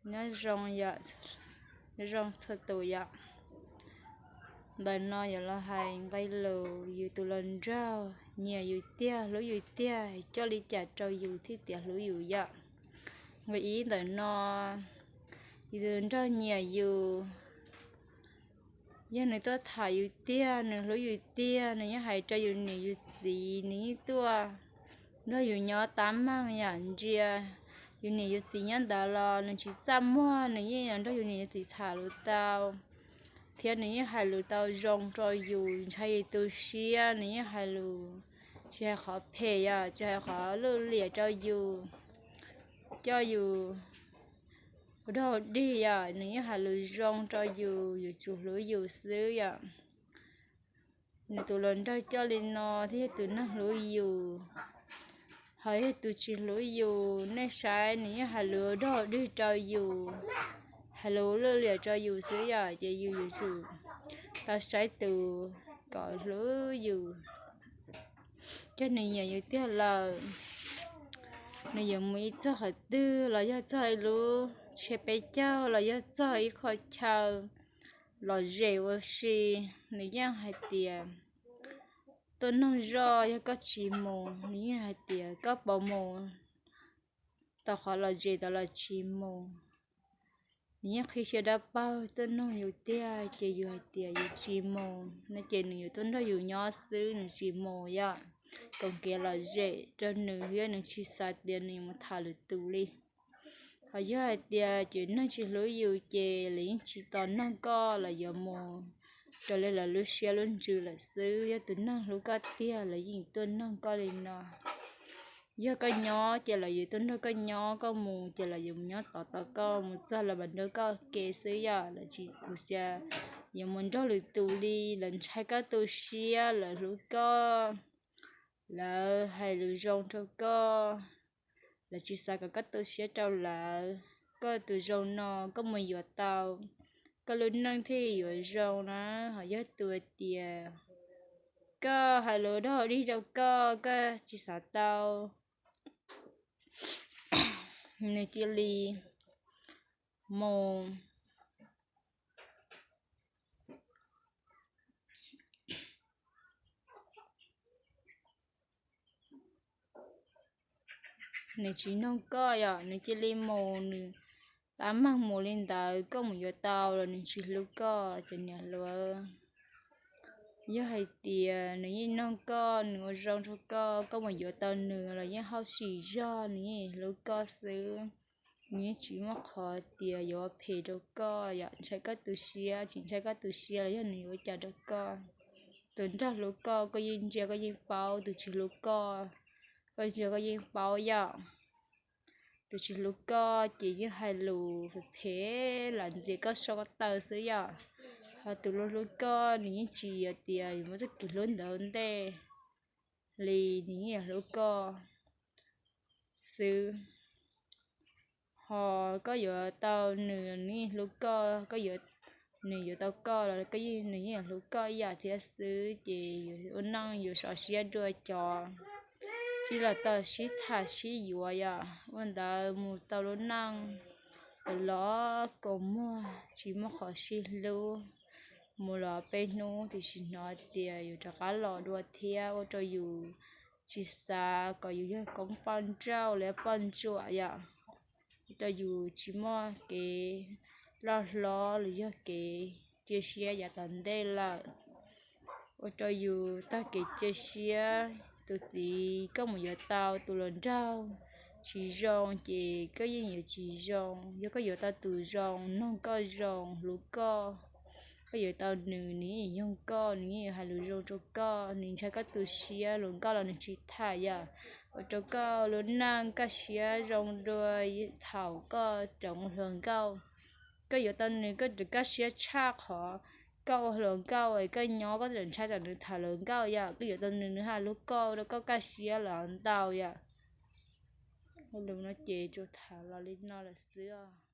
Nyob zoo yom, nyob zoo txhua tus yom. Ntawm no yuav los hais nqe lus yus tus hluas nraug nyiam yus tiag hlub yus tiag coj li cas rau yus thiaj tias hlub yus yom. Nqe ib ntawm no, yus tus hluas nraug nyiam yus, yog nws tuaj tham yus tiag, nws hlub yus tiag, nws yeej hais rau yus niam yus txiv, nws yeej tuaj nrog yus nyob tab meeg yam ntsia yus niam yus txiv nyob ntawd los nws tsis txaj muag, nws yeej yuav nrog yus niam yus txiv tham lus tau, thiab nws yeej hais lus tau zoo rau yus, ntshai yus tu siab, nws yeej hais lus tsis hais qhov phem yom, tsis hais qhov lwj liam rau yus, coj yus ua dog dig yom, nws yeej hais lus zoo rau yus, yuav tsum hlub yus xwb yom. Nws tus hluas nraug coj li no thiaj yog tus neeg hlub yus. Ho yog tus tsis hlub yus, nej saib nws yeej hais lus ua dog dig rau yus, hais lus lwj liam rau yus xwb yom, ces yus yuav tsum tau saib tus kom hlub yus, yog nws nyiam yus tiag lawm, nws yuav mus ib txog qhov twg los yog txog ib lub tsheb peb caug los yog txog ib qho chaw lom zem ua si, nws yeej hais tias, tuaj noog zoj, yog koj tsis mus, nws yeej hais tias koj puas mus tau qhov lom zem tod los tsis mus. Nws yeej qhib siab dawb paug tuaj noog yus tiag, ces yus hais tias yus tsis mus no ces nws yuav tuaj nrog yus nyob xwb, nws tsis mus yom. Koom kev lom zem rau nws thiab nws tsis xav tias nws yuav mus tham lwm tus li. Ho yog hais tias cov neeg tsis hlub yus ces lawv yeej tsis tos noog koj, lawv yuav mus raws li lawv lub siab lub ntsws lawm xwb. Yog tus neeg hlub koj tiag lawv yeej tuaj noog koj li no. Yog koj nyob ces lawv yuav tuaj nrog koj nyob, koj mus ces lawv yuav mus nyob tod tos koj, mus txog lawv mam nrog koj ua ke xwb yom. Lawv tsis tu siab yuav mus nrog lwm tus li, lawv ntshai koj tu siab, lawv hlub koj, lawv hais lus zoo rau koj, lawv tsis xav kom koj tu siab rau lawv. Koj tus zoo no koj mus yuav tau, koj lub neej thiaj yuav zoo na. Ho yog tus hais tias koj hais lus dog dig rau koj, koj tsis xav tau, nws cia li mus, nws tsis noog koj yom, nws cia li mus, nws tab meeg mus li ntawd, koj mus yuav tau los nws tsis hlub koj cov niam hluas. Yog hais tias nws yeej noog koj, nws ua zoo rau koj, koj mus yuav tau nws los yeej hauj sim zog, nws yeej hlub koj xwb. Nws yeej tsis muaj qhov tias yuav ua phem rau koj yom, ntshai koj tu siab, tsis ntshai koj tu siab los yog nws yuav ua cas rau koj. Tus nrog hlub koj, koj yeej ntsia koj yeej paub, tus tsis hlub koj, koj ntsia koj yeej paub yom. Tus tsis hlub koj ces yeej hais lus phem phem los ntxias koj sab koj taw xwb yom. Ho tus hlub hlub koj nws yeej tsis yog tias yuav muab txoj kev hlub ntawd ua ntej li, nws yeej yuav hlub koj xwb. Ho koj yuav tau nws, nws yeej hlub koj, koj yuav, nws yuav tau koj los koj yeej, nws yeej yuav hlub koj ib yam thiab xwb. Ces ua neej yuav sov siab dua cov tsis los tau sib tham sib yuav yom, ua ntawd mus tau lub neej los los kaus muag tsis muaj qhov sib hlub. Mus los peb hnub tiam sis hnov tias yus rov qab los dua thiab, ua rau yus tsis xav kom yus yog koob poj nrauj li poj ntsuam yom. Ua rau yus tsis muaj kev loj hlob los yog kev cia siab yav tom ntej lawm. Ua rau yus tag kev cia siab. Tus txiv koj mus yuav tau tus hluas nraug tsis zoo ces koj yeej yuav tsis zoo. Yog koj yuav tau tus zoo, noog koj zoo, hlub koj, koj yuav tau nws, nws yeej yoog koj, nws yeej yuav hais lus zoo rau koj, nws ntshai koj tu siab, hluas nkauj los nws tsis tham yom. Ua rau koj lub neej kaj siab zoo dua thaum koj rov ua hluas nkauj. Koj yuav tau nws koj rov kaj siab tshaj qhov koj ua hluas nkauj es koj nyob koj rov ntshai tsam nws tham hluas nkauj yom. Koj yuav tau nws, nws hais hlub koj, ua rau koj kaj siab los ntau yom. Lus no ces tsuas tham los li no lawm xwb.